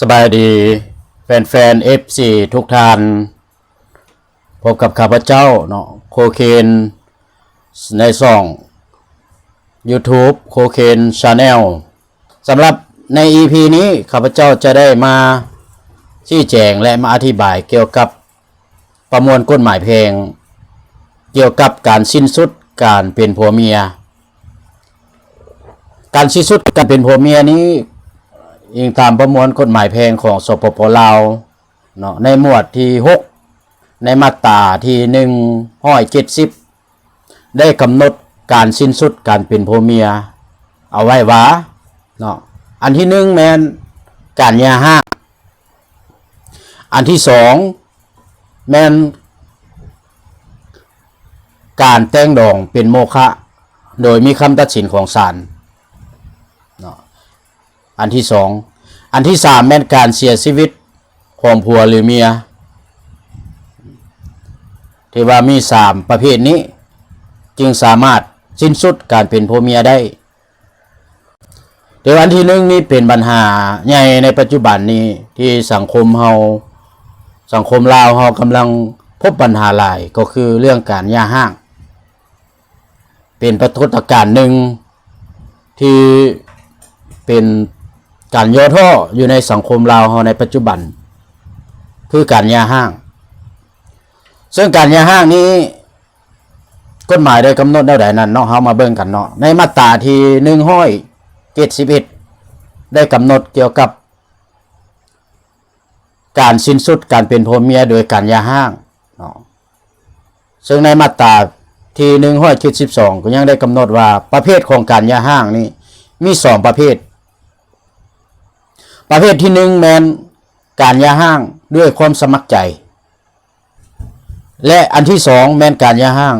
ສະບາຍດີແຟນໆ ເອັຟຊີ ທຸກທ່ານ, ພົບກັບຂ້າພະເຈົ້າເນາະ ໂຄເຄນ ໃນຊ່ອງຢູທູບ ໂຄເຄນ Channel. ສຳລັບໃນອີພີນີ້ ຂ້າພະເຈົ້າຈະໄດ້ມາຊີ້ແຈງ ແລະ ມາອະທິບາຍກ່ຽວກັບປະມວນກົດໝາຍແພ່ງ ກ່ຽວກັບການສິ້ນສຸດການເປັນຜົວເມຍ. ການສິ້ນສຸດການເປັນຜົວເມຍນີ້ ອີງຕາມປະມວນກົດໝາຍແພ່ງຂອງ ສປປ ລາວເນາະ ໃນໝວດທີຫົກ ໃນມາດຕາທີໜຶ່ງຮ້ອຍເຈັດສິບ ໄດ້ກຳນົດການສິ້ນສຸດການເປັນຜົວເມຍເອົາໄວ້ວ່າເນາະ ອັນທີໜຶ່ງແມ່ນການຢ່າຮ້າງ, ອັນທີສອງແມ່ນການແຕ່ງດອງເປັນໂມຄະ ໂດຍມີຄຳຕັດສິນຂອງສານເນາະ ອັນທີສອງ. ອັນທີສາມແມ່ນການເສຍຊີວິດຂອງຜົວຫຼືເມຍ. ຖືວ່າມີສາມປະເພດນີ້ ຈຶ່ງສາມາດສິ້ນສຸດການເປັນຜົວເມຍໄດ້. ແຕ່ວ່າອັນທີໜຶ່ງນີ້ເປັນບັນຫາໃຫຍ່ໃນປັດຈຸບັນນີ້ ທີ່ສັງຄົມເຮົາ ສັງຄົມລາວເຮົາກຳລັງພົບບັນຫາຫຼາຍ ກໍຄືເລື່ອງການຢ່າຮ້າງ. ເປັນປາກົດການໜຶ່ງທີ່ເປັນການຫຍໍ້ທໍ້ຢູ່ໃນສັງຄົມລາວເຮົາໃນປັດຈຸບັນ ຄືການຢ່າຮ້າງ. ເຊິ່ງການຢ່າຮ້າງນີ້ ກົດໝາຍໄດ້ກຳນົດແນວໃດນັ້ນເນາະ ເຮົາມາເບິ່ງກັນເນາະ. ໃນມາດຕາທີໜຶ່ງຮ້ອຍເຈັດສິບເອັດ ໄດ້ກຳນົດກ່ຽວກັບການສິ້ນສຸດການເປັນຜົວເມຍໂດຍການຢ່າຮ້າງເນາະ. ເຊິ່ງໃນມາດຕາທີໜຶ່ງຮ້ອຍເຈັດສິບສອງ ກໍຍັງໄດ້ກຳນົດວ່າ ປະເພດຂອງການຢ່າຮ້າງນີ້ມີສອງປະເພດ. ປະເພດທີໜຶ່ງແມ່ນການຢ່າຮ້າງດ້ວຍຄວາມສະໝັກໃຈ ແລະ ອັນທີສອງແມ່ນການຢ່າຮ້າງ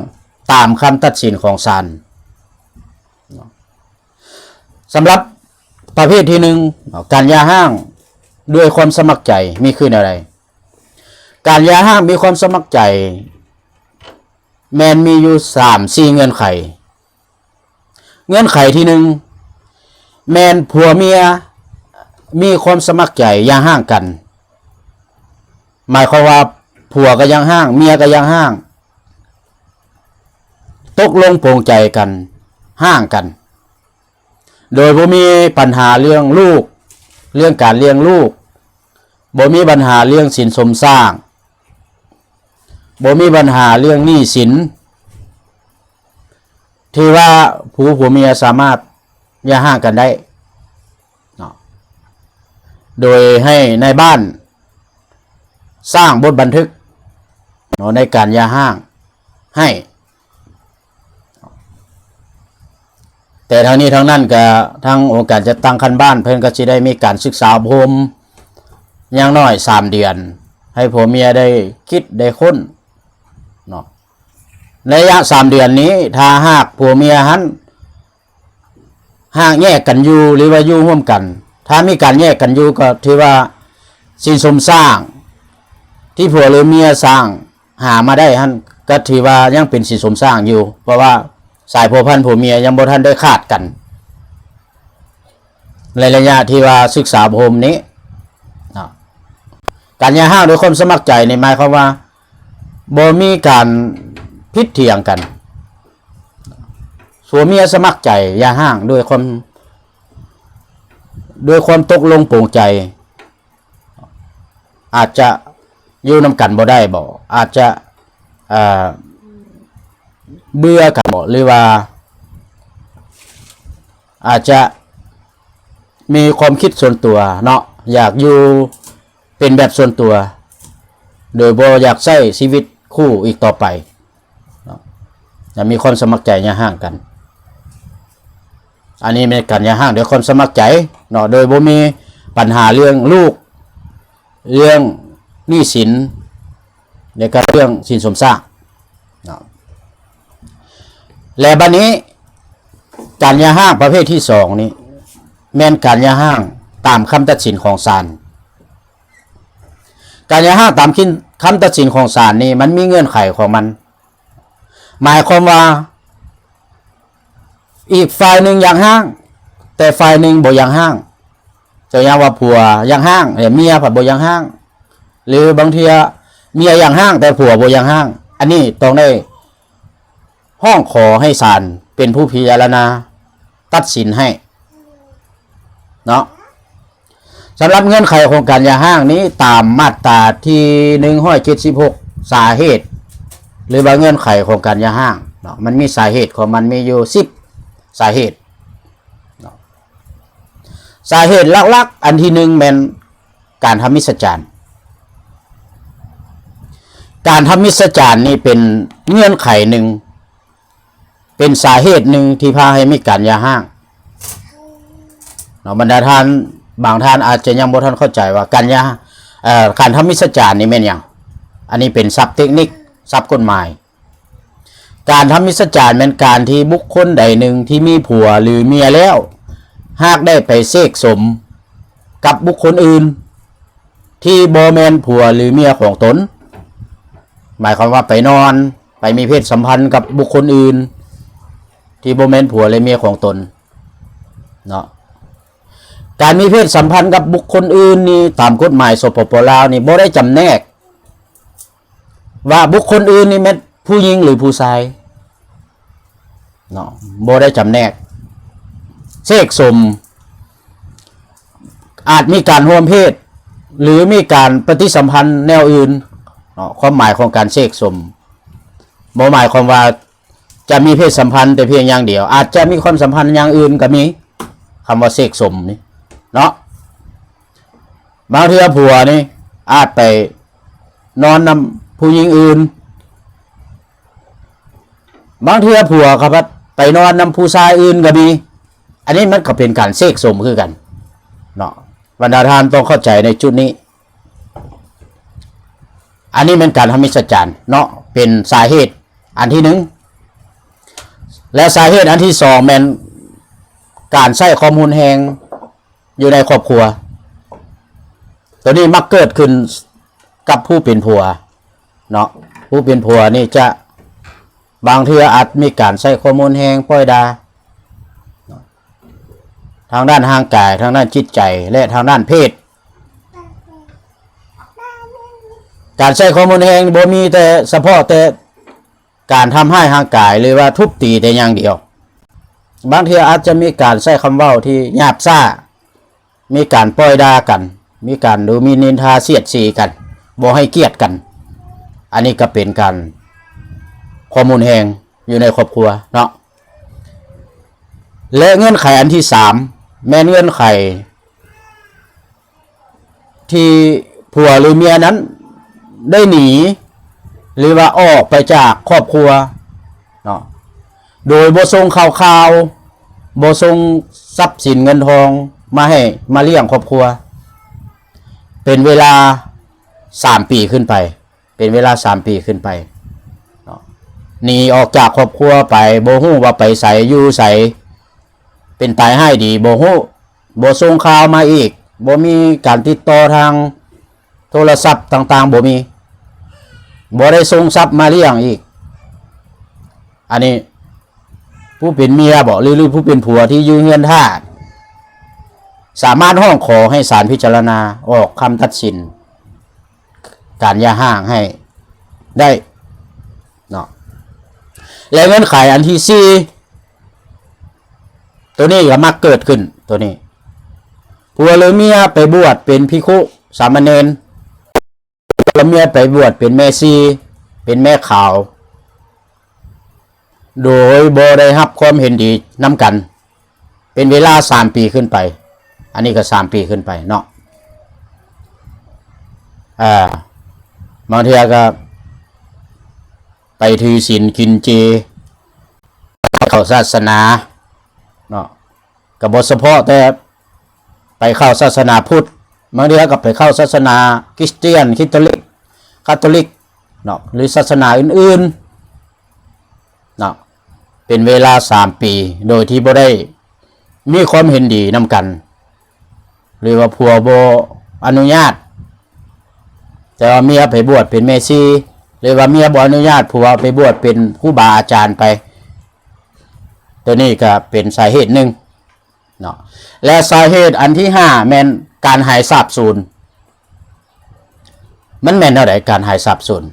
ຕາມຄຳຕັດສິນຂອງສານ. ສຳລັບປະເພດທີໜຶ່ງ ການຢ່າຮ້າງດ້ວຍຄວາມສະໝັກໃຈມີຄືແນວໃດ? ການຢ່າຮ້າງມີຄວາມສະໝັກໃຈ ແມ່ນມີຢູ່ສາມສີ່ເງື່ອນໄຂ. ເງື່ອນໄຂທີໜຶ່ງ ແມ່ນຜົວເມຍມີຄວາມສະໝັກໃຈຢ່າຮ້າງກັນ. ໝາຍຄວາມວ່າຜົວກໍຢາກຮ້າງ ເມຍກໍຢາກຮ້າງ ຕົກລົງປົງໃຈກັນ ຮ້າງກັນ ໂດຍບໍ່ມີບັນຫາເລື່ອງລູກ ເລື່ອງການລ້ຽງລູກ ບໍ່ມີບັນຫາເລື່ອງສິນສົມສ້າງ ບໍ່ມີບັນຫາເລື່ອງໜີ້ສິນ ຖືວ່າຜູ້ຜົວເມຍສາມາດຢ່າຮ້າງກັນໄດ້ເນາະ ໂດຍໃຫ້ນາຍບ້ານສ້າງບົດບັນທຶກເນາະ ໃນການຢ່າຮ້າງໃຫ້. ແຕ່ທັງນີ້ທັງນັ້ນກໍ ທາງອົງການຈັດຕັ້ງຂັ້ນບ້ານ ເພິ່ນກໍຊິໄດ້ມີການສຶກສາອົບຮົມຢ່າງໜ້ອຍສາມເດືອນ ໃຫ້ຜົວເມຍໄດ້ຄິດໄດ້ຄົ້ນເນາະ. ໃນໄລຍະສາມເດືອນນີ້ ຖ້າຫາກຜົວເມຍຫັ້ນ ຫາກແຍກກັນຢູ່ ຫຼືວ່າຢູ່ຮ່ວມກັນ ຖ້າມີການແຍກກັນຢູ່ ກໍຖືວ່າສິນສົມສ້າງທີ່ຜົວ ຫຼື ເມຍສ້າງຫາມາໄດ້ຫັ້ນ ກໍຖືວ່າຍັງເປັນສິນສົມສ້າງຢູ່ ເພາະວ່າສາຍພົວພັນຜົວເມຍຍັງບໍ່ທັນໄດ້ຂາດກັນ ໃນໄລຍະທີ່ວ່າສຶກສາອົບຮົມນີ້ເນາະ. ການຢ່າຮ້າງໂດຍຄວາມສະໝັກໃຈນີ້ ໝາຍຄວາມວ່າບໍ່ມີການຜິດຖຽງກັນ ຜົວເມຍສະໝັກໃຈຢ່າຮ້າງດ້ວຍຄວາມ ດ້ວຍຄວາມຕົກລົງປົງໃຈ ອາດຈະຢູ່ນຳກັນບໍ່ໄດ້ບໍ ອາດຈະ ເອີ ເບື່ອກັນບໍ ຫຼືວ່າອາດຈະມີຄວາມຄິດສ່ວນຕົວເນາະ ຢາກຢູ່ເປັນແບບສ່ວນຕົວ ໂດຍບໍ່ຢາກໃຊ້ຊີວິດຄູ່ອີກຕໍ່ໄປເນາະ ແລະ ມີຄວາມສະໝັກໃຈຢ່າຮ້າງກັນ. ອັນນີ້ແມ່ນການຢ່າຮ້າງໂດຍຄວາມສະໝັກໃຈເນາະ ໂດຍບໍ່ມີບັນຫາເລື່ອງລູກ ເລື່ອງໜີ້ສິນ ແລະ ກໍເລື່ອງສິນສົມສ້າງເນາະ. ແລະ ບັດນີ້ການຢ່າຮ້າງປະເພດທີສອງນີ້ ແມ່ນການຢ່າຮ້າງຕາມຄຳຕັດສິນຂອງສານ. ການຢ່າຮ້າງຕາມ ຄຳຕັດສິນຂອງສານນີ້ ມັນມີເງື່ອນໄຂຂອງມັນ. ໝາຍຄວາມວ່າ ອີກຝ່າຍໜຶ່ງຢາກຮ້າງ ແຕ່ຝ່າຍໜຶ່ງບໍ່ຢາກຮ້າງ ຕົວຢ່າງວ່າຜົວຢາກຮ້າງ ແຕ່ເມຍພັດບໍ່ຢາກຮ້າງ ຫຼືບາງເທື່ອເມຍຢາກຮ້າງ ແຕ່ຜົວບໍ່ຢາກຮ້າງ ອັນນີ້ຕ້ອງໄດ້ຮ້ອງຂໍໃຫ້ສານເປັນຜູ້ພິຈາລະນາຕັດສິນໃຫ້ເນາະ. ສຳລັບເງື່ອນໄຂຂອງການຢ່າຮ້າງນີ້ ຕາມມາດຕາທີໜຶ່ງຮ້ອຍເຈັດສິບຫົກ ສາເຫດ ຫຼືວ່າເງື່ອນໄຂຂອງການຢ່າຮ້າງເນາະ ມັນມີສາເຫດຂອງມັນ ມີຢູ່ສິບສາເຫດເນາະ. ສາເຫດຫຼັກໆ ອັນທີໜຶ່ງແມ່ນການທຳມິດສະຈານ. ການທຳມິດສະຈານນີ້ເປັນເງື່ອນໄຂໜຶ່ງ ເປັນສາເຫດໜຶ່ງທີ່ພາໃຫ້ມີການຢ່າຮ້າງເນາະ. ບັນດາທ່ານ ບາງທ່ານອາດຈະຍັງບໍ່ທັນເຂົ້າໃຈວ່າການຢ່າ ເອີ ການທຳມິດສະຈານນີ້ແມ່ນຫຍັງ? ອັນນີ້ເປັນສັບເຕັກນິກ ສັບກົດໝາຍ. ການທຳມິດສະຈານແມ່ນການທີ່ບຸກຄົນໃດໜຶ່ງທີ່ມີຜົວ ຫຼື ເມຍແລ້ວ ຫາກໄດ້ໄປເສກສົມກັບບຸກຄົນອື່ນ ທີ່ບໍ່ແມ່ນຜົວ ຫຼື ເມຍຂອງຕົນ, ໝາຍຄວາມວ່າໄປນອນ ໄປມີເພດສຳພັນກັບບຸກຄົນອື່ນ ທີ່ບໍ່ແມ່ນຜົວ ແລະ ເມຍຂອງຕົນເນາະ. ການມີເພດສຳພັນກັບບຸກຄົນອື່ນນີ້ ຕາມກົດໝາຍ ສປປ ລາວ ນີ້ ບໍ່ໄດ້ຈຳແນກວ່າບຸກຄົນອື່ນນີ້ແມ່ນຜູ້ຍິງ ຫຼື ຜູ້ຊາຍເນາະ, ບໍ່ໄດ້ຈຳແນກ. ເສກສົມ ອາດມີການຮ່ວມເພດ ຫຼື ມີການປະຕິສຳພັນແນວອື່ນເນາະ. ຄວາມໝາຍຂອງການເສກສົມ ບໍ່ໝາຍຄວາມວ່າຈະມີເພດສຳພັນແຕ່ພຽງຢ່າງດຽວ, ອາດຈະມີຄວາມສຳພັນຢ່າງອື່ນກໍມີ. ຄຳວ່າເສກສົມນີ້ເນາະ, ບາງເທື່ອຜົວນີ້ອາດໄປນອນນຳຜູ້ຍິງອື່ນ, ບາງເທື່ອຜົວກໍພັດໄປນອນນຳຜູ້ຊາຍອື່ນກໍມີ. ອັນນີ້ມັນກໍເປັນການເສກສົມຄືກັນເນາະ, ບັນດາທ່ານຕ້ອງເຂົ້າໃຈໃນຈຸດນີ້. ອັນນີ້ແມ່ນການທຳມິດສະຈານເນາະ, ເປັນສາເຫດອັນທີໜຶ່ງ. ແລະ ສາເຫດອັນທີສອງແມ່ນການໃຊ້ຄວາມຮຸນແຮງຢູ່ໃນຄອບຄົວ. ໂຕນີ້ມັກເກີດຂຶ້ນກັບຜູ້ເປັນຜົວເນາະ, ຜູ້ເປັນຜົວນີ້ຈະ ບາງເທື່ອອາດມີການໃຊ້ຄວາມຮຸນແຮງ ປ່ອຍດ່າເນາະ, ທາງດ້ານຮ່າງກາຍ, ທາງດ້ານຈິດໃຈ ແລະ ທາງດ້ານເພດ. ການໃຊ້ຄວາມຮຸນແຮງບໍ່ມີແຕ່ສະເພາະແຕ່ການທຳຮ້າຍຮ່າງກາຍ ຫຼືວ່າທຸບຕີແຕ່ຢ່າງດຽວ, ບາງເທື່ອອາດຈະມີການໃຊ້ຄຳເວົ້າທີ່ຫຍາບຊ້າ, ມີການປ່ອຍດ່າກັນ, ມີການດູໝິ່ນນິນທາສຽດສີກັນ, ບໍ່ໃຫ້ກຽດກັນ. ອັນນີ້ກໍເປັນການຄວາມຮຸນແຮງຢູ່ໃນຄອບຄົວເນາະ. ແລະ ເງື່ອນໄຂອັນທີສາມ ແມ່ນເງື່ອນໄຂທີ່ຜົວ ຫຼື ເມຍນັ້ນໄດ້ໜີ ຫຼືວ່າອອກໄປຈາກຄອບຄົວເນາະ, ໂດຍບໍ່ສົ່ງຂ່າວຄາວ, ບໍ່ສົ່ງຊັບສິນເງິນທອງມາໃຫ້ ມາລ້ຽງຄອບຄົວ ເປັນເວລາສາມປີຂຶ້ນໄປ, ເປັນເວລາສາມປີຂຶ້ນໄປເນາະ, ໜີອອກຈາກຄອບຄົວໄປ, ບໍ່ຮູ້ວ່າໄປໃສ ຢູ່ໃສ, ເປັນຕາຍຮ້າຍດີບໍ່ຮູ້, ບໍ່ສົ່ງຂ່າວມາອີກ, ບໍ່ມີການຕິດຕໍ່ທາງໂທລະສັບຕ່າງໆ ບໍ່ມີ, ບໍ່ໄດ້ສົ່ງຊັບມາລ້ຽງອີກ. ອັນນີ້ຜູ້ເປັນເມຍບໍ ຫຼື ຫຼື ຜູ້ເປັນຜົວທີ່ຢູ່ເຮືອນທ່າ ສາມາດຮ້ອງຂໍໃຫ້ສານພິຈາລະນາອອກຄຳຕັດສິນການຢ່າຮ້າງໃຫ້ໄດ້ເນາະ. ແລະ ເງື່ອນໄຂອັນທີສີ່ ໂຕນີ້ກໍມັກເກີດຂຶ້ນ ໂຕນີ້ ຜົວ ຫຼື ເມຍໄປບວດເປັນພິກຂຸສາມະເນນ, ຜົວ ເມຍໄປບວດເປັນແມ່ຊີ, ເປັນແມ່ຂາວ ໂດຍບໍ່ໄດ້ຮັບຄວາມເຫັນດີນຳກັນ ເປັນເວລາສາມປີຂຶ້ນໄປ, ອັນນີ້ກໍສາມປີຂຶ້ນໄປເນາະ. ເອີ ບາງເທື່ອກໍໄປຖືສິນກິນເຈ, ເຂົ້າສາສະໜາເນາະ, ກໍບໍ່ສະເພາະແຕ່ໄປເຂົ້າສາສະໜາພຸດ, ບາງເທື່ອກໍໄປເຂົ້າສາສະໜາຄຣິສຕຽນ, ຄຣິສໂຕລິກ, ຄາໂຕລິກເນາະ ຫຼື ສາສະໜາອື່ນໆ ເນາະ ເປັນເວລາສາມປີ ໂດຍທີ່ບໍ່ໄດ້ມີຄວາມເຫັນດີນຳກັນ ຫຼືວ່າຜົວບໍ່ອະນຸຍາດ, ແຕ່ວ່າເມຍໄປບວດເປັນແມ່ຊີ ຫຼືວ່າເມຍບໍ່ອະນຸຍາດຜົວໄປບວດເປັນຄູບາອາຈານໄປ, ໂຕນີ້ກໍເປັນສາເຫດໜຶ່ງ ເນາະ. ແລະສາເຫດອັນທີຫ້າແມ່ນການຫາຍສາບສູນ. ມັນແມ່ນແນວໃດການຫາຍສາບສູນ?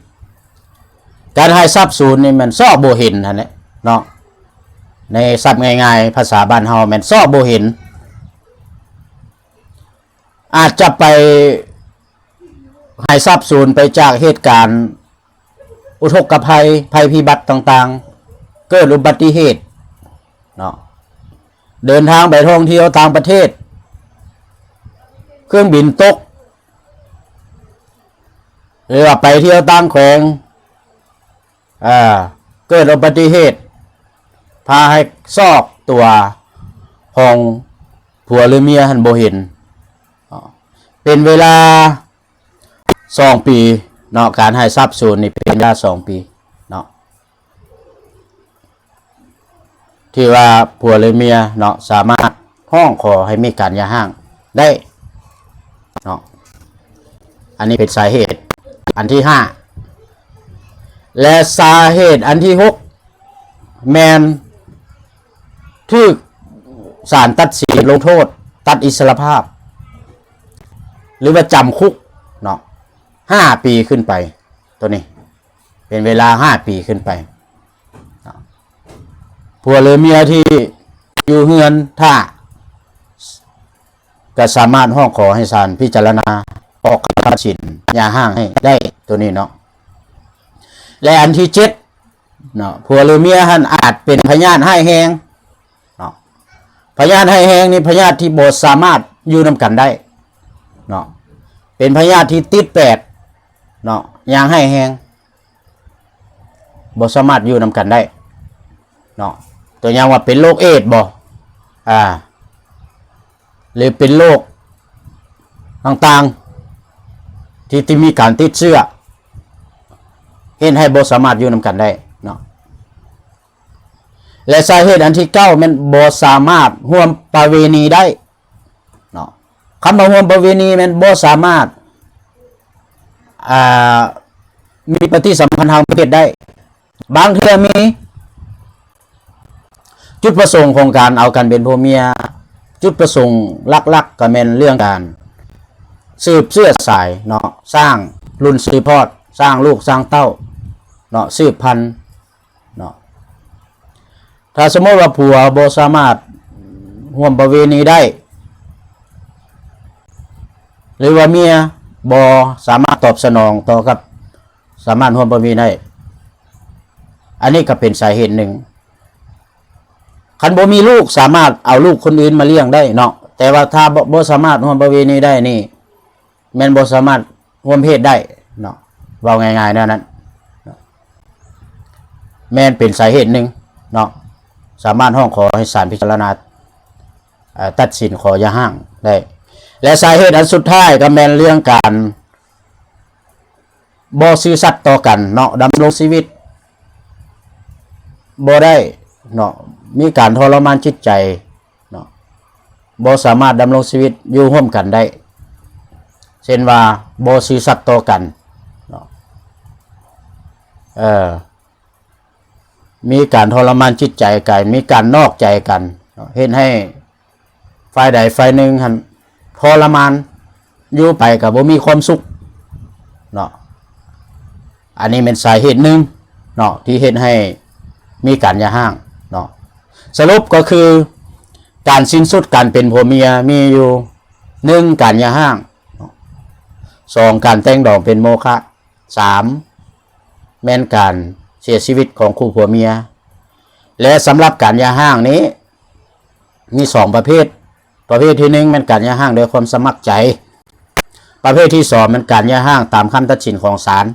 ການຫາຍສາບສູນນີ້ແມ່ນຊອກບໍ່ເຫັນຫັ້ນແຫຼະເນາະ, ໃນສັບງ່າຍໆ ພາສາບ້ານເຮົາແມ່ນຊອກບໍ່ເຫັນ. ອາດຈະໄປຫາຍສາບສູນໄປຈາກເຫດການອຸທົກກະໄພ, ໄພພິບັດຕ່າງໆ, ເກີດອຸບັດຕິເຫດເນາະ, ເດີນທາງໄປທ່ອງທ່ຽວຕ່າງປະເທດ, ເຄື່ອງບິນຕົກ ຫຼືວ່າໄປທ່ຽວຕ່າງແຂວງ, ເອີ ເກີດອຸບັດຕິເຫດ ພາໃຫ້ຊອກຕົວຂອງຜົວຫຼືເມຍຫັ້ນບໍ່ເຫັນ. ເປັນເວລາສອງປີເນາະ, ການຫາຍສາບສູນນີ້ເປັນເວລາສອງປີເນາະ. ທີ່ວ່າຜົວຫຼືເມຍເນາະ ສາມາດຮ້ອງຂໍໃຫ້ມີການຢ່າຮ້າງໄດ້ເນາະ. ອັນນີ້ເປັນສາເຫດອັນທີຫ້າ ແລະສາເຫດອັນທີຫົກແມ່ນຖືກສານຕັດສິນລົງໂທດ ຕັດອິດສະຫຼະພາບ ຫຼືວ່າຈຳຄຸກເນາະ ຫ້າປີຂຶ້ນໄປ. ໂຕນີ້ ເປັນເວລາຫ້າປີຂຶ້ນໄປ. ຜົວຫຼືເມຍທີ່ຢູ່ເຮືອນຖ້າ ກໍສາມາດຮ້ອງຂໍໃຫ້ສານພິຈາລະນາອອກຄຳຕັດສິນຢ່າຮ້າງໃຫ້ໄດ້ ໂຕນີ້ເນາະ. ແລະອັນທີເຈັດເນາະ, ຜົວຫຼືເມຍຫັ້ນອາດເປັນພະຍາດຮ້າຍແຮງ ເນາະ. ພະຍາດຮ້າຍແຮງນີ້ ພະຍາດທີ່ບໍ່ສາມາດຢູ່ນຳກັນໄດ້ເນາະ, ເປັນພະຍາດທີ່ຕິດແປດເນາະ ຢ່າງຮ້າຍແຮງ ບໍ່ສາມາດຢູ່ນຳກັນໄດ້ເນາະ. ຕົວຢ່າງວ່າເປັນໂລກເອດບໍ ອາ ຫຼືເປັນໂລກຕ່າງໆ ທີ່ ທີ່ມີການຕິດເຊື້ອ ເຮັດໃຫ້ບໍ່ສາມາດຢູ່ນຳກັນໄດ້ເນາະ. ແລະສາເຫດອັນທີເກົ້າແມ່ນບໍ່ສາມາດຮ່ວມປະເວນີໄດ້ເນາະ. ຄຳວ່າຮ່ວມປະເວນີແມ່ນບໍ່ສາມາດ ອ່າ ມີປະຕິສຳພັນທາງເພດໄດ້. ບາງເທື່ອມີຈຸດປະສົງຂອງການເອົາກັນເປັນຜົວເມຍ, ຈຸດປະສົງຫຼັກໆກໍແມ່ນເລື່ອງການສືບເຊື້ອສາຍເນາະ, ສ້າງລຸ້ນສືບທອດ, ສ້າງລູກສ້າງເຕົ້າເນາະ, ສືບພັນ ເນາະ. ຖ້າສົມມຸດວ່າຜົວບໍ່ສາມາດຮ່ວມປະເວນີໄດ້ ຫຼືວ່າເມຍບໍ່ສາມາດຕອບສະໜອງຕໍ່ກັບສາມາດຮ່ວມປະເວນີໄດ້, ອັນນີ້ກໍເປັນສາເຫດໜຶ່ງ. ຄັນບໍ່ມີລູກສາມາດເອົາລູກຄົນອື່ນມາລ້ຽງໄດ້ເນາະ, ແຕ່ວ່າຖ້າບໍ່ ບໍ່ສາມາດຮ່ວມປະເວນີໄດ້ນີ້ ແມ່ນບໍ່ສາມາດຮ່ວມເພດໄດ້ເນາະ, ເວົ້າງ່າຍໆແນວນັ້ນເນາະ, ແມ່ນເປັນສາເຫດໜຶ່ງເນາະ ສາມາດຮ້ອງຂໍໃຫ້ສານພິຈາລະນາ ເອີ ຕັດສິນຂໍຢ່າຮ້າງໄດ້. ແລະສາເຫດອັນສຸດທ້າຍກໍແມ່ນເລື່ອງການບໍ່ຊື່ສັດຕໍ່ກັນເນາະ, ດຳລົງຊີວິດບໍ່ໄດ້ເນາະ, ມີການທໍລະມານຈິດໃຈ ເນາະ, ບໍ່ສາມາດດຳລົງຊີວິດຢູ່ຮ່ວມກັນໄດ້, ເຊັ່ນວ່າບໍ່ຊື່ສັດຕໍ່ກັນເນາະ, ເອີ ມີການທໍລະມານຈິດໃຈກັນ, ມີການນອກໃຈກັນເນາະ, ເຮັດໃຫ້ຝ່າຍໃດຝ່າຍໜຶ່ງຫັ້ນທໍລະມານ, ຢູ່ໄປກໍບໍ່ມີຄວາມສຸກເນາະ. ອັນນີ້ແມ່ນສາເຫດໜຶ່ງເນາະ ທີ່ເຮັດໃຫ້ມີການຢ່າຮ້າງເນາະ. ສະຫຼຸບກໍຄື ການສິ້ນສຸດການເປັນຜົວເມຍມີຢູ່ ໜຶ່ງ ການຢ່າຮ້າງ, ສອງ ການແຕ່ງດອງເປັນໂມຄະ, ສາມ ແມ່ນການເສຍຊີວິດຂອງຄູ່ຜົວເມຍ. ແລະ ສຳລັບການຢ່າຮ້າງນີ້ມີສອງປະເພດ, ປະເພດທີໜຶ່ງແມ່ນການຢ່າຮ້າງໂດຍຄວາມສະໝັກໃຈ, ປະເພດທີສອງແມ່ນການຢ່າຮ້າງຕາມຄຳຕັດສິນຂອງສານ.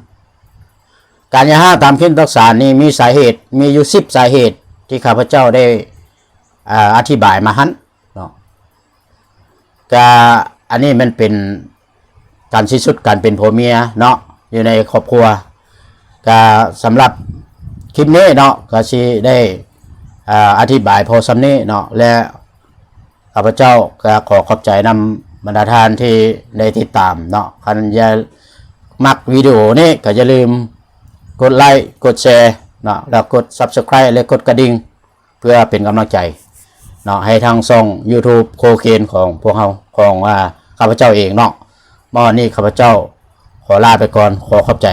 ການຢ່າຮ້າງຕາມຄຳຕັດສິນຂອງສານນີ້ມີສາເຫດ, ມີຢູ່ສິບສາເຫດທີ່ຂ້າພະເຈົ້າໄດ້ ອາ ອະທິບາຍມາຫັ້ນເນາະ. ກະອັນນີ້ມັນເປັນການສິ້ນສຸດການເປັນຜົວເມຍເນາະ ຢູ່ໃນຄອບຄົວ. ກະສຳລັບຄລິບນີ້ເນາະ ກະຊິໄດ້ ອາ ອະທິບາຍພໍສ່ຳນີ້ເນາະ ແລະ ຂ້າພະເຈົ້າກໍຂໍຂອບໃຈນຳບັນດາທ່ານທີ່ໄດ້ຕິດຕາມເນາະ. ຄັນຢາກ ມັກວິດີໂອນີ້ກໍຢ່າລືມກົດໄລກ໌ ກົດແຊເນາະ ແລ້ວກົດ Subscribe ແລະ ກົດກະດິ່ງ ເພື່ອເປັນກຳລັງໃຈ. ເນາະ ໃຫ້ທາງຊ່ອງ YouTube ໂຄເຄນຂອງພວກເຮົາ ຂອງ ອາ ຂ້າພະເຈົ້າເອງເນາະ. ມາຮອດນີ້ຂ້າພະເຈົ້າຂໍລາໄປກ່ອນ ຂໍຂອບໃຈ.